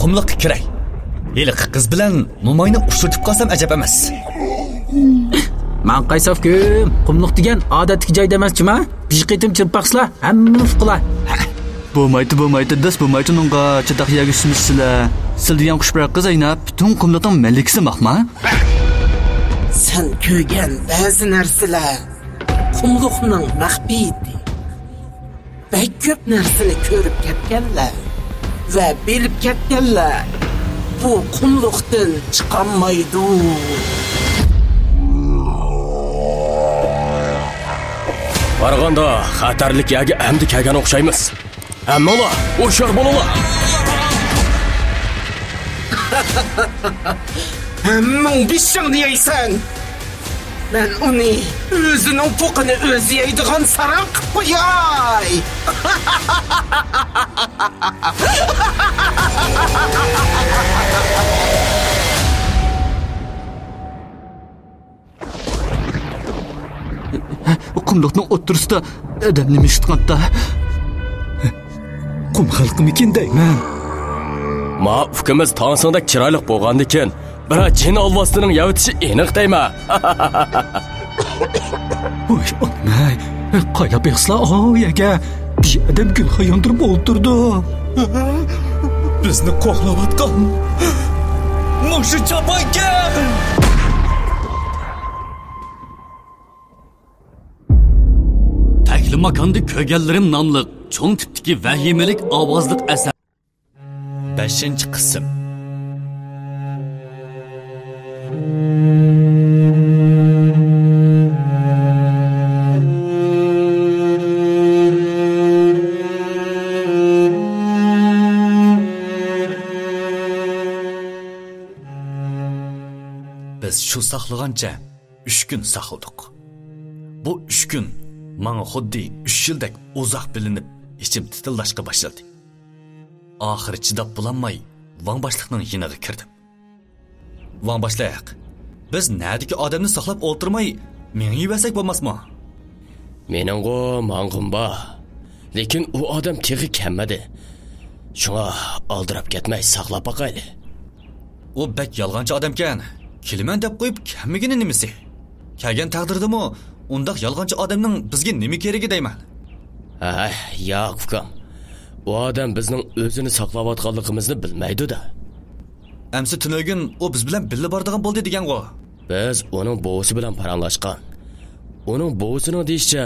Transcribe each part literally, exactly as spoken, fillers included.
قۇملۇققا كىرەي. ھېلىقى قىز بىلەن موماينى ئۇچرىتىپ قالسام ئەجەب ئەمەس. ماڭقايساف كۈم، قۇملۇق دېگەن ئادەتتىكى جاي دەمەس جۇما. بىر قېتىم چىرپاقسىلا، ھەممىنى ئۇقىلا. بولمايتتى، بولمايتتى، داس بولمايتتى ئۇنىڭغا. چاتاق يەرگە چۈشمىسىلە. سىلدە يەنە قۇش بىر قىز ئەينەپ، پۈتۈن قۇملۇقنىڭ مەلىكىسى ماقما. سەن كۆرگەن بەزى نەرسىلەر قۇملۇقنىڭ مەخپىيىتى. بەك كۆپ نەرسىنى كۆرۈپ كەتكەنلەر ۋە بىلىپ كەتكەنلەر بۇ قۇملۇقتىن چىقالمايدۇ. قارىغاندا خەتەرلىك يەرگە ئەمدى كەلگەن ئوخشايمىز. ھەممىڭلار ھوشيار بولۇڭلار! ھەممىڭ بېشىڭنى يەيسەن! مەن ئۇنى ئۆزىنىڭ پوقىنى ئۆزى يەيدىغان ساراڭ قىلىپ قوياي! قۇملۇقنىڭ ئوتتۇرىسىدا ئادەم نېمە ئىشلىتقاندا؟ قۇم خەلقىمىكىن دەيمەن. ما ئۇكىمىز تاڭسىڭدەك چىرايلىق بولغاندىكىن، بىرەر جىن ئالۋاستىنىڭ يەۋېتىشى ئېنىق دەيمەن. ۋاي ئانام-ئەي، قايلاپ بېقىسىلا ئاۋۇ يەرگە. بىر ئادەم گۈلخان ياندۇرۇپ ئولتۇرىدۇ. بىزنى قوغلاۋاتقان مۇشۇ چاپانكەن! تەكلىماكاندا كۆرگەنلىرىم ناملىق چوڭ تىپتىكى ۋەھىمىلىك ئاۋازلىق ئەسەر. بەشىنچى قىسىم. بىز شۇ ساقلىغانچە ئۈچ كۈن ساقلىدۇق. بۇ ئۈچ كۈن ماڭا خۇددى ئۈچ يىلدەك ئۇزاق بىلىنىپ، ئىچىم تىتىلداشقا باشلىدى. ئاخىرى چىداپ بولالماي، ۋاڭ باشلىقنىڭ يېنىغا كىردىم. ۋاڭ باشلىق، بىز نەدىكى ئادەمنى ساقلاپ ئولتۇرماي مېڭىۋەرسەك بولماسمۇ؟ مېنىڭغۇ ماڭغۇم بار. لېكىن ئۇ ئادەم تېخى كەلمىدى. شۇڭا ئالدىراپ كەتمەي ساقلاپ باقايلى. ئۇ بەك يالغانچى ئادەمكەن. كېلىمەن دەپ قويۇپ كەلمىگىنى نېمىسى؟ كەلگەن تەقدىردىمۇ ئۇنداق يالغانچى ئادەمنىڭ بىزگە نېمە كېرىكى دەيمەن. ھەي، ياق ئۇكام. ئۇ ئادەم بىزنىڭ ئۆزىنى ساقلاۋاتقانلىقىمىزنى بىلمەيدۇ-دە. ئەمسە تۈنۈگۈن ئۇ بىز بىلەن بىللە بارىدىغان بولدى دېگەنغۇ؟ بىز ئۇنىڭ بوۋىسى بىلەن پاراڭلاشقان. ئۇنىڭ بوۋىسىنىڭ دېيىشىچە،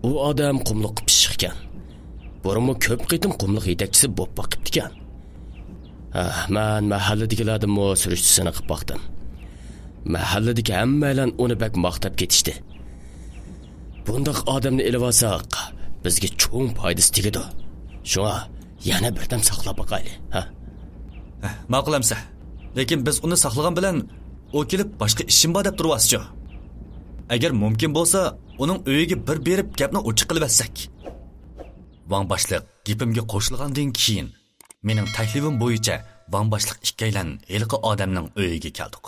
ئۇ ئادەم قۇملۇققا پىششىقكەن. بۇرۇنمۇ كۆپ قېتىم قۇملۇق يېتەكچىسى بولۇپ باقىپتىكەن. ھە، مەن مەھەللىدىكىلەردىنمۇ سۈرۈشتە سىنىقىپ باقتىم. مەھەللىدىكى ھەممەيلەن ئۇنى بەك ماختاپ كېتىشتى. بۇنداق ئادەمنى ئېلىۋالساق، بىزگە چوڭ پايدىسى تېگىدۇ. شۇڭا يەنە بىردەم ساقلاپ باقايلى، ھە؟ ھە، ماقۇل ئەمسە. لېكىن بىز ئۇنى ساقلىغان بىلەن ئۇ كېلىپ باشقا ئىشىم بار دەپ تۇرۇۋالسىچۇ؟ ئەگەر مۇمكىن بولسا، ئۇنىڭ ئۆيىگە بىر بېرىپ گەپنى ئوچۇق قىلىۋەتسەك. ۋاڭ باشلىق گېپىمگە قوشۇلغاندىن كېيىن، مېنىڭ تەكلىپىم بويىچە ۋاڭ باشلىق ئىككىيلەن ھېلىقى ئادەمنىڭ ئۆيىگە كەلدۇق.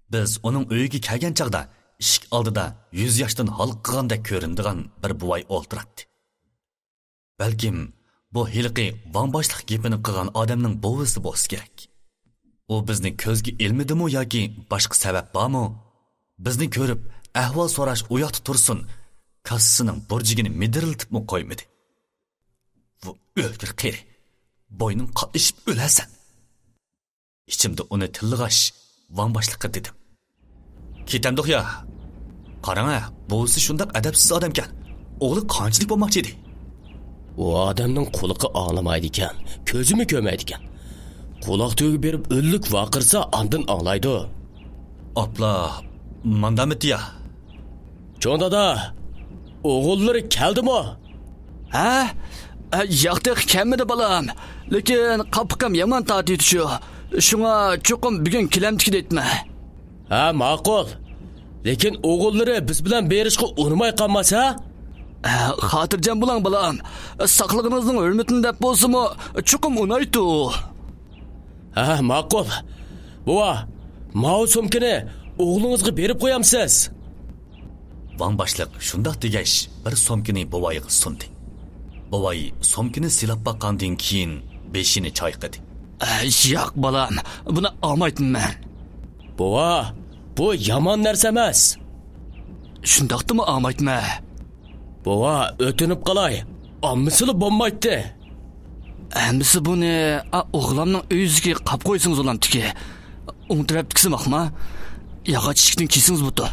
بىز ئۇنىڭ ئۆيىگە كەلگەن چاغدا ئىشىك ئالدىدا يۈز ياشتىن ھالقىغاندەك كۆرۈنىدىغان بىر بوۋاي ئولتۇراتتى. بەلكىم بۇ ھېلىقى ۋاڭ باشلىق گېپىنى قىلغان ئادەمنىڭ بوۋىسى بولسا كېرەك. ئۇ بىزنى كۆزگە ئىلمىدىمۇ ياكى باشقا سەۋەب بارمۇ؟ بىزنى كۆرۈپ ئەھۋال سوراش ئۇياقتا تۇرسۇن، كاسىسىنىڭ بۇرجىكىنى مىدىرلىتىپمۇ قويمىدى. بۇ ئۆلگۈر قېرى، بوينۇڭ قاتلىشىپ ئۆلەرسەن. ئىچىمدە ئۇنى تىللىغاچ، ۋاڭ باشلىققا دېدىم. كېتەمدۇق يا؟ قاراڭە، بوۋىسى شۇنداق ئەدەپسىز ئادەمكەن. ئوغلى قانچىلىك بولماقچى ئىدى؟ ئۇ ئادەمنىڭ قۇلىقى ئاڭلىمايدىكەن، كۆزىمۇ كۆرمەيدىكەن. قۇلاق تۈۋىگە بېرىپ ئۈنلۈك ۋارقىرىسا ئاندىن ئاڭلايدۇ. ئاپلا، ماندامىتى يا؟ چوڭ دادا، ئوغۇللىرى كەلدىمۇ؟ ھە؟ ئە، ياق، تېخى كەلمىدى بالام. لېكىن قاپىقىم يامان تارتىۋېتىشۇ. شۇڭا چوقۇم بۈگۈن كېلەمتىكى دەيتمەن. ھە، ماقۇل. لېكىن ئوغۇللىرى بىز بىلەن بېرىشقا ئۇنىماي قالماس، ھە؟ ئە، خاتىرجەم بولۇڭ بالام. ساقلىقىڭىزنىڭ ھۆرمىتىنى دەپ بولسىمۇ چوقۇم ئۇنايتتى ئۇ. ھە، ماقۇل. بوۋا، ماۋۇ سومكىنى ئوغلىڭىزغا بېرىپ قويامسىز؟ ۋاڭ باشلىق شۇنداق دېگەچ، بىر سومكىنى بوۋايغا سۇندى. بوۋاي سومكىنى سىلاپ باققاندىن كېيىن بېشىنى چايقىدى. ئە، ياق، بالام، بۇنى ئالمايتتىم مەن. بوۋا، بۇ يامان نەرسە ئەمەس. شۇنداقتىمۇ ئالمايتتىم. بوۋا، ئۆتۈنۈپ قالاي، ئالمىسىلا بولمايتتى. ئەمىسە بۇنى، ئا، ئوغلامنىڭ ئۆيىدىكى قاپ قويسىڭىز بولامتىكى. ئوڭ تەرەپتىكىسى ماقما. ياغاچ ئىشىكتىن كىيسىڭىز بوپتۇ.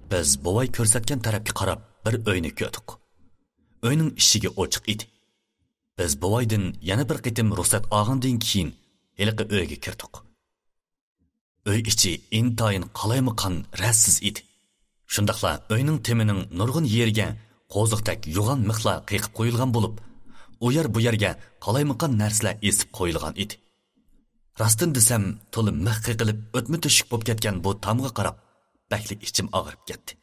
بىز بوۋاي كۆرسەتكەن تەرەپكە قاراپ بىر ئۆينى كۆردۇق. ئۆينىڭ ئىشىكى ئوچۇق ئىدى. بىز بوۋايدىن يەنە بىر قېتىم رۇخسەت ئالغاندىن كېيىن ھېلىقى ئۆيگە كىردۇق. ئۆي ئىچى ئىنتايىن قالايمىقان، رەتسىز ئىدى. شۇنداقلا ئۆينىڭ تېمىنىڭ نۇرغۇن يېرىگە قوزۇقتەك يوغان مىخلار قېقىپ قويۇلغان بولۇپ، ئۇ يەر بۇ يەرگە قالايمىقان نەرسىلەر ئېسىپ قويۇلغان ئىدى. راستىنى دېسەم، تولا مىخ قېقىلىپ ئۆتمە تۆشۈك بولۇپ كەتكەن بۇ تامغا قاراپ، بەكلا ئىچىم ئاغرىپ كەتتى.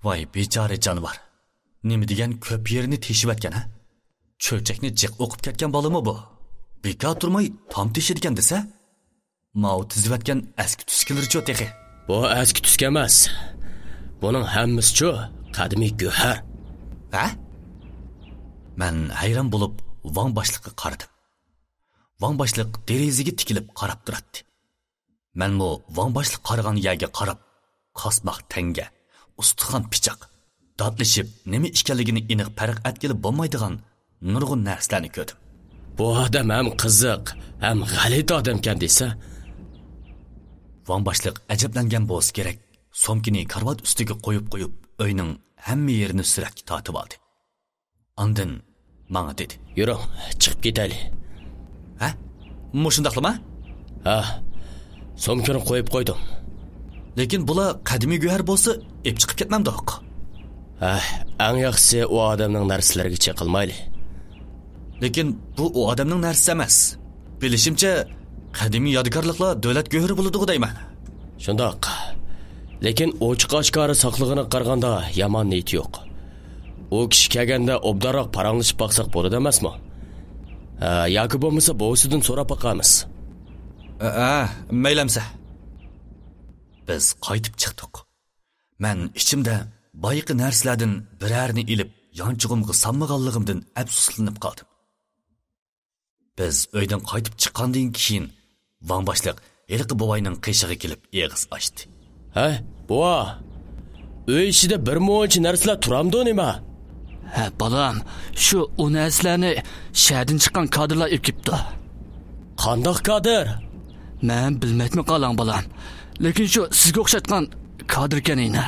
ۋاي بىچارە جانىۋار، نېمە دېگەن كۆپ يېرىنى تېشىۋەتكەن ھە؟ چۆچەكنى جىق ئوقۇپ كەتكەن بالىمۇ بۇ؟ بىكار تۇرماي تام تېشىدىكەن دېسە؟ ماۋۇ تىزىۋەتكەن ئەسكى تۈسكىلىرىچۇ تېخى؟ بۇ ئەسكى تۈسكە ئەمەس. بۇنىڭ ھەممىسىچۇ قەدىمىي گۆھەر. ھە؟ مەن ھەيران بولۇپ ۋاڭ باشلىققا قارىدىم. ۋاڭ باشلىق دېرىزىگە تىكىلىپ قاراپ تۇراتتى. مەنمۇ ۋاڭ باشلىق قارىغان يەرگە قاراپ، قاسماق تەڭگە، ئۇستىخان پىچاق، داتلىشىپ نېمە ئىكەنلىكىنى ئېنىق پەرق ئەتكىلى بولمايدىغان نۇرغۇن نەرسىلەرنى كۆردۈم. بۇ ئادەم ھەم قىزىق، ھەم غەلىتە ئادەمكەن دېسە. ۋاڭ باشلىق ئەجەبلەنگەن بولسا كېرەك، سومكىنى كارىۋات ئۈستىگە قويۇپ قويۇپ، ئۆينىڭ ھەممە يېرىنى سۈرەتكە تارتىۋالدى. ئاندىن ماڭا دېدى. يۈرۈڭ، چىقىپ كېتەيلى. ھە؟ مۇشۇنداقلىما؟ ھە، سومكىنى قويۇپ قويدۇم. لېكىن بۇلار قەدىمىي گۆھەر بولسا، ئېلىپ چىقىپ كەتمەمدۇق؟ ھە، ئەڭ ياخشىسى ئۇ ئادەمنىڭ نەرسىلىرىگە چېقىلمايلى. لېكىن بۇ ئۇ ئادەمنىڭ نەرسىسى ئەمەس. بىلىشىمچە، قەدىمىي يادىكارلىقلار دۆلەت گۆھىرى بولىدىغۇ دەيمەن. شۇنداق. لېكىن ئوچۇق ئاشكارا ساقلىغىنىغا قارىغاندا يامان نىيىتى يوق. ئۇ كىشى كەلگەندە ئوبدانراق پاراڭلىشىپ باقساق بولىدۇ ئەمەسمۇ؟ ھە، ياكى بولمىسا بوۋىسىدىن سوراپ باقارمىز. ھە، مەيلى ئەمسە. بىز قايتىپ چىقتۇق. مەن ئىچىمدە بايىقى نەرسىلەردىن بىرەرنى ئېلىپ يانچۇقۇمغا سالمىغانلىقىمدىن ئەپسۇسلىنىپ قالدىم. بىز ئۆيدىن قايتىپ چىققاندىن كېيىن، ۋاڭ باشلىق ھېلىقى بوۋاينىڭ قېشىغا كېلىپ ئېغىز ئاچتى. ھەي، بوۋا! ئۆي ئىچىدە بىر مۇنچە نەرسىلەر تۇرامدۇ نېمە؟ ھە، بالام، شۇ ئۇ نەرسىلەرنى شەھەردىن چىققان كادىرلار ئېلىپ كېپتۇ. قانداق كادىر؟ مەن بىلمەيتمەن قالاڭ، بالام. لېكىن شۇ سىزگە ئوخشاتقان كادىركەن ئەينە.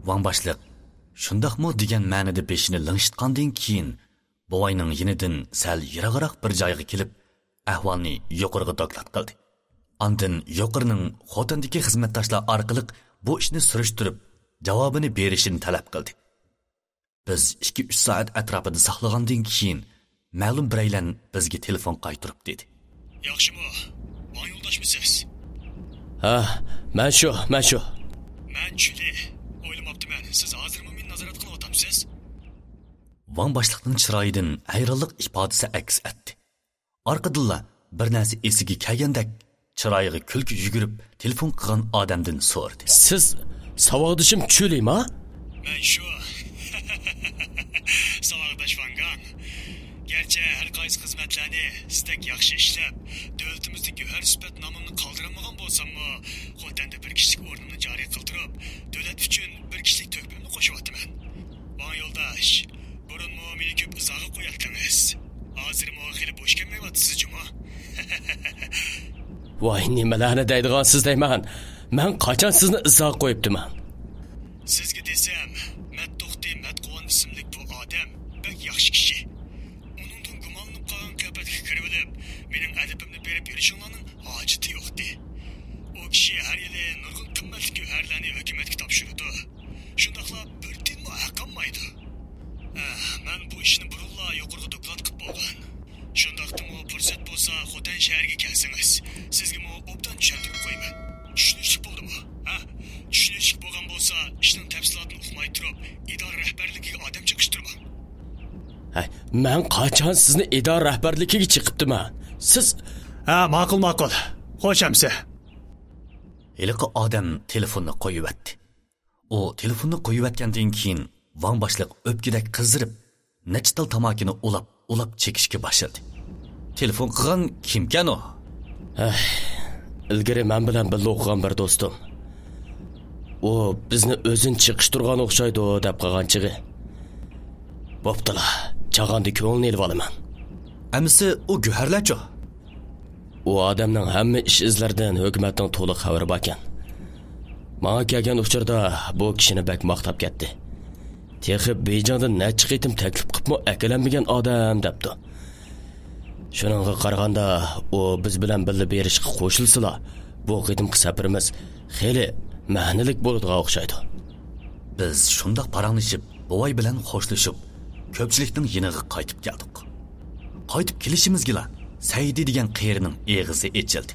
ۋاڭ باشلىق شۇنداقمۇ دېگەن مەنىدە بېشىنى لىڭشىتقاندىن كېيىن، بوۋاينىڭ يېنىدىن سەل يىراقراق بىر جايغا كېلىپ، ئەھۋالنى يۇقىرىغا دوكلات قىلدى. ئاندىن يۇقىرىنىڭ خوتەندىكى خىزمەتداشلار ئارقىلىق بۇ ئىشنى سۈرۈشتۈرۈپ، جاۋابىنى بېرىشىنى تەلەپ قىلدى. بىز ئىككى-ئۈچ سائەت ئەتراپىدا ساقلىغاندىن كېيىن، مەلۇم بىرەيلەن بىزگە تېلېفون قايتۇرۇپ دېدى. ياخشىمۇ؟ ۋاڭ يولداشمۇ سىز؟ ھە، مەن شۇ، مەن شۇ. مەن چۈلى. ئويلىماپتىمەن، سىز ھازىرمۇ مېنى نازارەت قىلىۋاتامسىز؟ ۋاڭ باشلىقنىڭ چىرايىدىن ھەيرانلىق ئىپادىسى ئەكس ئەتتى. ئارقىدىنلا بىر نەرسە ئېسىگە كەلگەندەك، چىرايىغا كۈلكە يۈگۈرۈپ، تېلېفون قىلغان ئادەمدىن سورىدى. سىز ساۋاقدىشىم چۈلىما؟ مەن شۇ. ساۋاقداش ۋاڭگان. گەرچە ھەر قايسى خىزمەتلەرنى سىزدەك ياخشى ئىشلەپ، دۆلىتىمىزدە گۆھەر سۈپەت نامىمنى قالدۇرالمىغان بولساممۇ، خوتەندە بىر كىشىلىك ئورنۇمنى جارى قىلدۇرۇپ، دۆلەت ئۈچۈن بىر كىشىلىك تۆھپەمنى قوشۇۋاتىمەن. ۋاڭ يولداش، بۇرۇنمۇ مېنى كۆپ ئىزاغا قوياتتىڭىز. ھازىرمۇ خېلى بوش كەلمەيۋاتىسىز جۇمۇ؟ ۋاي، نېمىلەرنى دەيدىغانسىز دەيمەن. مەن قاچان سىزنى ئىزاغا قويۇپتىمەن؟ سىزگە دېسەم، مەتتوختى مەتقۇۋان ئىسىملىك بۇ ئادەم بەك ياخشى كىشى. ئۇنىڭدىن گۇمانلىنىپ قالغان قىياپەتكە كىرىۋېلىپ، مېنىڭ ئەدىپىمنى بېرىپ ئېلىشىڭلارنىڭ ھاجىتى يوقتى. ئۇ كىشى ھەر يىلى نۇرغۇن قىممەتلىك گۆھەرلەرنى ھۆكۈمەتكە تاپشۇرىدۇ. شۇنداقلا بىر تىيىنمۇ ھەق ئالمايدۇ. ئە، مەن بۇ ئىشنى بۇرۇنلا يۇقىرىغا دوكلات قىلىپ بولغان. شۇنداقتىمۇ پۇرسەت بولسا خوتەن شەھىرىگە كەلسىڭىز، سىزگىمۇ ئوبدان چۈشەندۈرۈپ قويىمەن. چۈشىنىشلىك بولدىمۇ؟ ھە؟ چۈشىنىشلىك بولغان بولسا ئىشنىڭ تەپسىلاتىنى ئۇقماي تۇرۇپ ئىدارە رەھبەرلىكىگە ئادەم چېقىشتۇرماڭ. ھەي، مەن قاچان سىزنى ئىدارە رەھبەرلىكىگە چېقىپتىمەن؟ سىز... ھە، ماقۇل، ماقۇل. خوش ئەمسە. ھېلىقى ئادەم تېلېفوننى قويۇۋەتتى. ئۇ تېلېفوننى قويۇۋەتكەندىن كېيىن، ۋاڭ باشلىق ئۆپكىدەك قىزىرىپ، نەچچە تال تاماكىنى ئۇلاپ، ئۇلاپ چېكىشكە باشلىدى. تېلېفون قىلغان كىمكەن ئۇ؟ ھەي، ئىلگىرى مەن بىلەن بىللە ئوقۇغان بىر دوستۇم. ئۇ بىزنى ئۆزىنى چېقىشتۇرغان ئوخشايدۇ دەپ قالغان چېغى. بوپتۇلا، چاغاندا كۆڭلىنى ئېلىۋالىمەن. ئەمىسە ئۇ گۆھەرلەرچۇ؟ ئۇ ئادەمنىڭ ھەممە ئىش ئىزلىرىدىن ھۆكۈمەتنىڭ تولۇق خەۋىرى باركەن. ماڭا كەلگەن ئۇچۇردا بۇ كىشىنى بەك ماختاپ كەتتى. تېخى بېيجىڭدىن نەچچە قېتىم تەكلىپ قىپمۇ ئەكېلەلمىگەن ئادەم دەپتۇ. شۇنىڭغا قارىغاندا، ئۇ بىز بىلەن بىللە بېرىشقا قوشۇلسىلا، بۇ قېتىمقى سەپىرىمىز خېلى مەنىلىك بولىدىغان ئوخشايدۇ. بىز شۇنداق پاراڭلىشىپ، بوۋاي بىلەن خوشلىشىپ، كۆپچىلىكنىڭ يېنىغا قايتىپ كەلدۇق. قايتىپ كېلىشىمىزگىلا سەيدى دېگەن قېرىنىڭ ئېغىزى ئېچىلدى.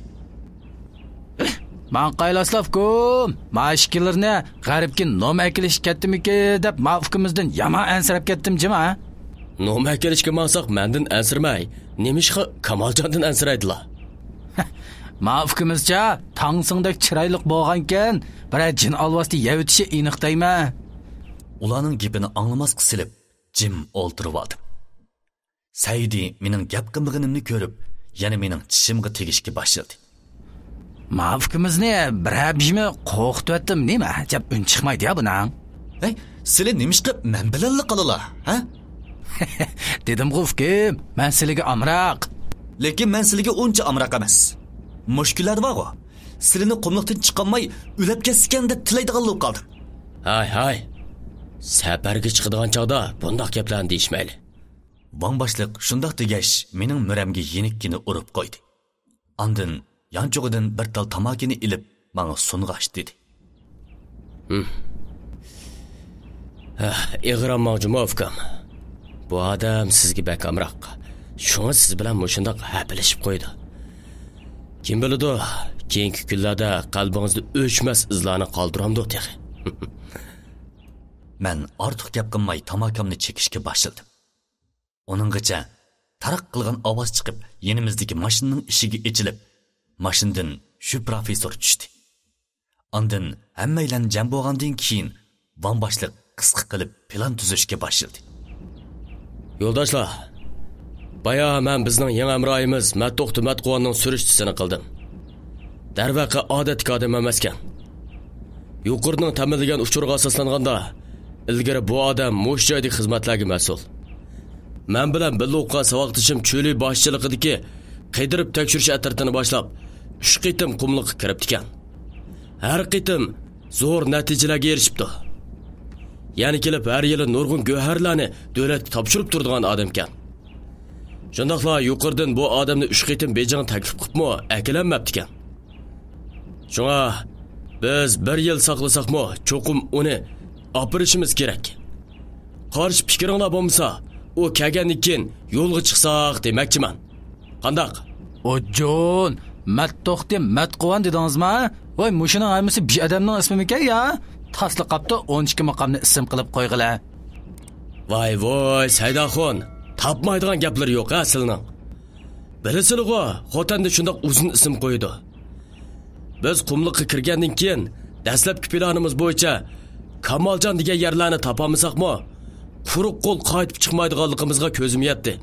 ماڭقايلا ئۇكام، مانا ئىككىلىرىنى غەربكە نوم ئەكېلىشكە كەتتىمىكى دەپ، ما ئۇكىمىزدىن يامان ئەنسىرەپ كەتتىم جىما. نوم ئەكېلىشكە ماڭساق مەندىن ئەنسىرىمەي، نېمىشقا كامالجاندىن ئەنسىرەيدىلا؟ ما ئۇكىمىزچە تاڭسىڭدەك چىرايلىق بولغانكەن، بىرەر جىن ئالۋاستى يەۋېتىشى ئېنىق دەيمەن. ئۇلارنىڭ گېپىنى ئاڭلىماسقا سېلىپ، جىم ئولتۇرۇۋالدىم. سەيدى مېنىڭ گەپ قىلمىغىنىمنى كۆرۈپ، يەنە مېنىڭ چىشىمغا تېگىشكە باشلىدى. ما ئۇكىمىزنى بىرەر بىژىمى قورقۇتۇۋەتتىم نېمە دەپ ئۈن چىقمايدۇ يا بۇنىڭ. ھەي، سىلى نېمىشقا مەن بىلەنلا قالىلا، ھە؟ دېدىمغۇ ئۇكىم، مەن سىلىگە ئامراق. لېكىن مەن سىلىگە ئۇنچە ئامراق ئەمەس. مۇشۇ كۈنلەردە بارغۇ، سىلىنى قۇملۇقتىن چىقالماي ئۆلۈپ كەتسىكەن دەپ تىلەيدىغانلا بولۇپ قالدىم. ھاي، ھاي. سەپەرگە چىقىدىغان چاغدا بۇنداق گەپلەرنى دېيىشمەيلى. ۋاڭ باشلىق شۇنداق دېگەچ، مېنىڭ مۈرەمگە يېنىككىنە ئۇرۇپ قويدى. ئاندىن يانچۇقىدىن بىر تال تاماكىنى ئېلىپ، ماڭا سۇنغاچ دېدى. ھىم. ھە، ئېغىر ئالماڭ جۇمۇ ئۇكام. بۇ ئادەم سىزگە بەك ئامراق. شۇڭا سىز بىلەن مۇشۇنداق ھەپىلىشىپ قويىدۇ. كىم بىلىدۇ، كېيىنكى كۈنلەردە قەلبىڭىزدە ئۆچمەس ئىزلارنى قالدۇرامدۇ تېخى. مەن ئارتۇق گەپ قىلماي تاماكامنى چېكىشكە باشلىدىم. ئۇنىڭغىچە تاراق قىلغان ئاۋاز چىقىپ، يېنىمىزدىكى ماشىنىنىڭ ئىشىكى ئېچىلىپ، ماشىنىدىن شۈ پروفېسسور چۈشتى. ئاندىن ھەممەيلەن جەم بولغاندىن كېيىن، ۋاڭ باشلىق قىسقا قىلىپ پىلان تۈزۈشكە باشلىدى. يولداشلار، بايا مەن بىزنىڭ يېڭى ھەمراھىمىز مەتتوختى مەتقۇۋاننىڭ سۈرۈشتىسىنى قىلدىم. دەرۋەقە، ئادەتتىكى ئادەم ئەمەسكەن. يۇقىرىنىڭ تەمىنلىگەن ئۇچۇرىغا ئاساسلانغاندا، ئىلگىرى بۇ ئادەم مۇشۇ جايدىكى خىزمەتلەرگە مەسئۇل. مەن بىلەن بىللە ئوقۇغان ساۋاقدىشىم چۆلى باشچىلىقىدىكى قىدىرىپ تەكشۈرۈش ئەترىتىنى باشلاپ، ئۈچ قېتىم قۇملۇققا كىرىپتىكەن. ھەر قېتىم زور نەتىجىلەرگە ئېرىشىپتۇ. يەنە كېلىپ ھەر يىلى نۇرغۇن گۆھەرلەرنى دۆلەتكە تاپشۇرۇپ تۇرىدىغان ئادەمكەن. شۇنداقلا يۇقىرىدىن بۇ ئادەمنى ئۈچ قېتىم بېيجىڭغا تەكلىپ قىلىپمۇ ئەكېلەلمەپتىكەن. شۇڭا بىز بىر يىل ساقلىساقمۇ، چوقۇم ئۇنى ئاپىرىشىمىز كېرەك. قارشى پىكرىڭلار بولمىسا، ئۇ كەلگەندىن كېيىن يولغا چىقساق دېمەكچىمەن. قانداق؟ ئوجۇن، مەتتوختى مەتقۇۋان دېدىڭىزما؟ ۋاي، مۇشۇنىڭ ھەممىسى بىر ئادەمنىڭ ئىسمىمىكەن يا؟ تاسلا قاپتۇ، ئون ئىككى مۇقامنى ئىسىم قىلىپ قويغىلى. ۋاي ۋاي، سەيداخۇن، تاپمايدىغان گەپلىرى يوق ھە سىلىنىڭ. بىلىسىلىغۇ، خوتەندە شۇنداق ئۇزۇن ئىسىم قويىدۇ. بىز قۇملۇققا كىرگەندىن كېيىن، دەسلەپكى پىلانىمىز بويىچە كامالجان دېگەن يەرلەرنى تاپالمىساقمۇ، قۇرۇق قول قايتىپ چىقمايدىغانلىقىمىزغا كۆزۈم يەتتى.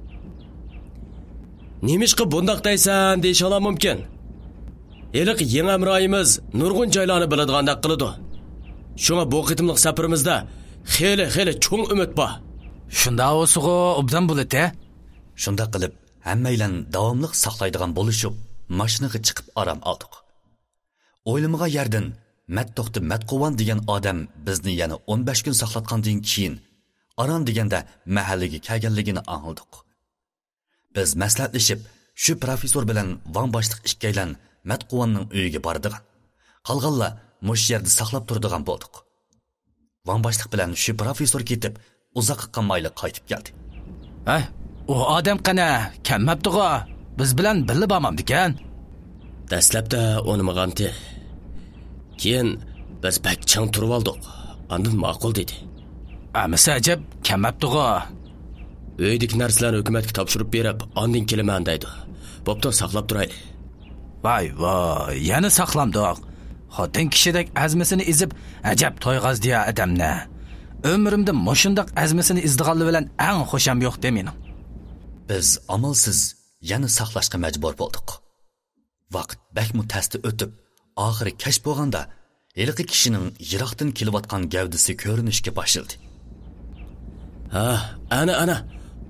نېمىشقا بۇنداق دەيسەن دېيىشىڭلار مۇمكىن. ھېلىقى يېڭى ھەمراھىمىز نۇرغۇن جايلارنى بىلىدىغاندەك قىلىدۇ. شۇڭا بۇ قېتىملىق سەپىرىمىزدە خېلى، خېلى چوڭ ئۈمىد بار. شۇنداق بولسىغۇ، ئوبدان بولىدۇ. شۇنداق قىلىپ، ھەممەيلەن داۋاملىق ساقلايدىغان بولۇشۇپ، ماشىنىغا چىقىپ ئارام ئالدۇق. ئويلىمىغان يەردىن مەتتوختى مەتقۇۋان دېگەن ئادەم بىزنى يەنە ئون بەش كۈن ساقلاتقاندىن كېيىن، ئاران دېگەندە مەھەللىگە كەلگەنلىكىنى ئاڭلىدۇق. بىز مەسلىھەتلىشىپ، شۈ پروفېسسور بىلەن ۋاڭ باشلىق ئىككىيلەن مەتقۇۋاننىڭ ئۆيىگە بارىدىغان، قالغانلار مۇشۇ يەردە ساقلاپ تۇرىدىغان بولدۇق. ۋاڭ باشلىق بىلەن شۈ پروفېسسور كېتىپ، ئۇزاققا قالمايلا قايتىپ كەلدى. ھە، ئۇ ئادەم قەنە، كەلمەپتىغۇ؟ بىز بىلەن بىللە بارمامدىكەن؟ دەسلەپتە ئۇنىمىغانتى. كېيىن بىز بەك چىڭ تۇرۇۋالدۇق. ئاندىن ماقۇل دېدى. ئەمىسە ئەجەب كەلمەپتىغۇ؟ ئۆيدىكى نەرسىلەرنى ھۆكۈمەتكە تاپشۇرۇپ بېرىپ، ئاندىن كېلىمەن دەيدۇ. بوپتۇ، ساقلاپ تۇرايلى. ۋاي ۋاي، يەنە ساقلامدۇق. خوتۇن كىشىدەك ئەزمىسىنى ئېزىپ، ئەجەب تويغاز دېيە ئادەمنى. ئۆمرۈمدە مۇشۇنداق ئەزمىسىنى ئېزىدىغانلار بىلەن ئەڭ خۇشام يوقتى مېنىڭ. بىز ئامالسىز يەنە ساقلاشقا مەجبۇر بولدۇق. ۋاقىت بەكمۇ تەستە ئۆتۈپ، ئاخىرى كەچ بولغاندا، ھېلىقى كىشىنىڭ يىراقتىن كېلىۋاتقان گەۋدىسى كۆرۈنۈشكە باشلىدى. ھە، ئەنە، ئەنە،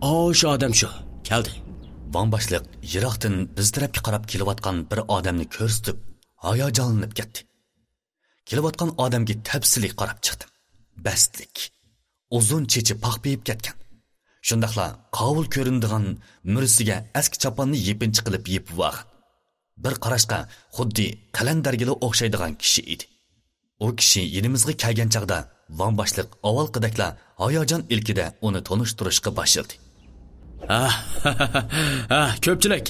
ئاشۇ ئادەم شۇ، كەلدى. ۋاڭ باشلىق يىراقتىن بىز تەرەپكە قاراپ كېلىۋاتقان بىر ئادەمنى كۆرسىتىپ، ھاياجانلىنىپ كەتتى. كېلىۋاتقان ئادەمگە تەپسىلىي قاراپ چىقتىم. بەستلىك. ئۇزۇن چېچى پاخپىيىپ كەتكەن. شۇنداقلا قاۋۇل كۆرۈنىدىغان مۈرىسىگە ئەسكى چاپاننى يېپىنچا قىلىپ يېپىۋالغان. بىر قاراشقا خۇددى قەلەندەرگىلا ئوخشايدىغان كىشى ئىدى. ئۇ كىشى يېنىمىزغا كەلگەن چاغدا ۋاڭ باشلىق ئاۋۋالقىدەكلا ھاياجان ئىلكىدە ئۇنى تونۇشتۇرۇشقا باشلىدى. ھە، ھە، كۆپچىلىك،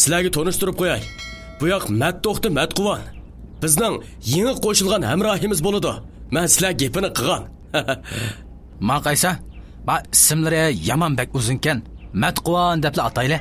سىلەرگە تونۇشتۇرۇپ قوياي. بۇ ياق مەتتوختى مەتقۇۋان. بىزنىڭ يېڭى قوشۇلغان ھەمراھىمىز بولىدۇ. مەن سىلەر گېپىنى قىلغان. ما قايسا؟ ما ئىسىملىرى يامان بەك ئۇزۇنكەن. مەتقۇۋان دەپلا ئاتايلى.